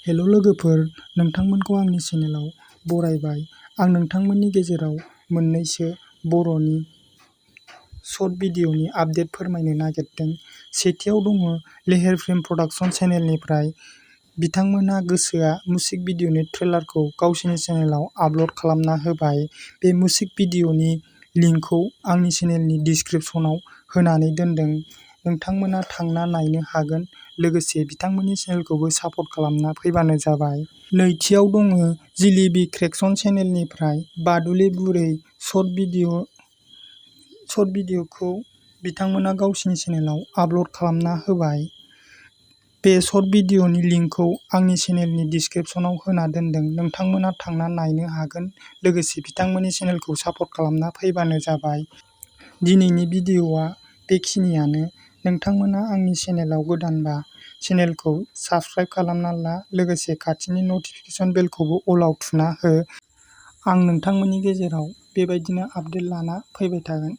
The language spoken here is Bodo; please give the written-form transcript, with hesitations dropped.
हेल' लोगोफोर, नोंथांमोनखौ आंनि चेनेलाव बरायबाय। आं नोंथांमोननि गेजेराव मोननैसो बर'नि शर्ट भिडिअ'नि आपडेट फोरमायनो नागिरदों। सेथियाव दङ लेहेर फिल्म प्रडाक्शन चेनेलनिफ्राय। बिथांमोनहा गोसोआ मिउजिक भिडिअ'नि ट्रेलारखौ गावसिनि चेनेलाव आपल'ड खालामना होबाय। बे मिउजिक भिडिअ'नि लिंकखौ आंनि चेनेलनि डिस्क्रिप्शनाव होनानै दोनदों। नोंथांमोना थांना नायनो हागोन। लोगोसे बिथांमोननि चेनेलखौबो सापर्ट खालामना फैबानो जाबाय। नैथियाव दङ जिलेबी क्रिएशन चेनेलनिफ्राय बादुले बुरै शर्ट भिडिअ'खौ बिथांमोना गावसिनि चेनेलाव आपल'ड खालामना होबाय। बे शर्ट भिडिअ'नि लिंकखौ आंनि चेनेलनि डिस्क्रिप्शनाव होना दोनदों। नोंथांमोना थांना नायनो हागोन। लोगोसे बिथांमोननि चेनेलखौ सापर्ट खालामना फैबानो जाबाय। दिनैनि भिडिअ'आ बेखिनियानो। नोंथांमोना आंनि चेनेलाव गोदानबा चेनेलखौ साबस्क्राइब खालामना ला। लोगोसे खाथिनि नटिफिकेशन बेलखौबो अलाव थुना हो। आं नोंथांमोननि गेजेराव बेबायदिनो आपडेट लाना फैबाय थागोन।